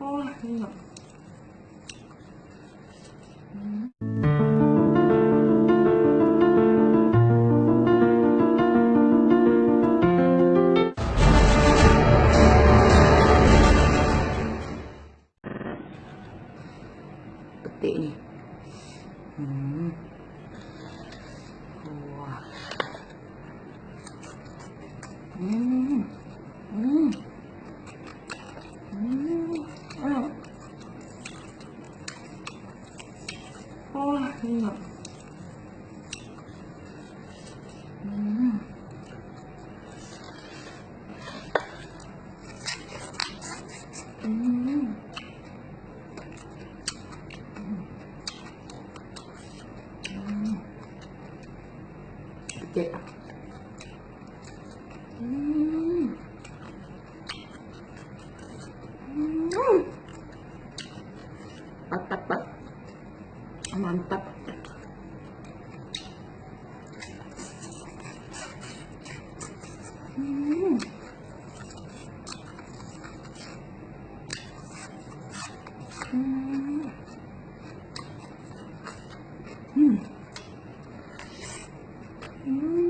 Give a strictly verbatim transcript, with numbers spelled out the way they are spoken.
Oh, nyoe. Hmm. Petik ni. Hmm. Wah. Hmm. Hmm. Hmm. Enak. Wah, enak. Hmm. Hmm. Hmm. Petik. Hmm. Hmm. Mantap, Pak. Mantap. Hmm. Hmm. Hmm. Hmm.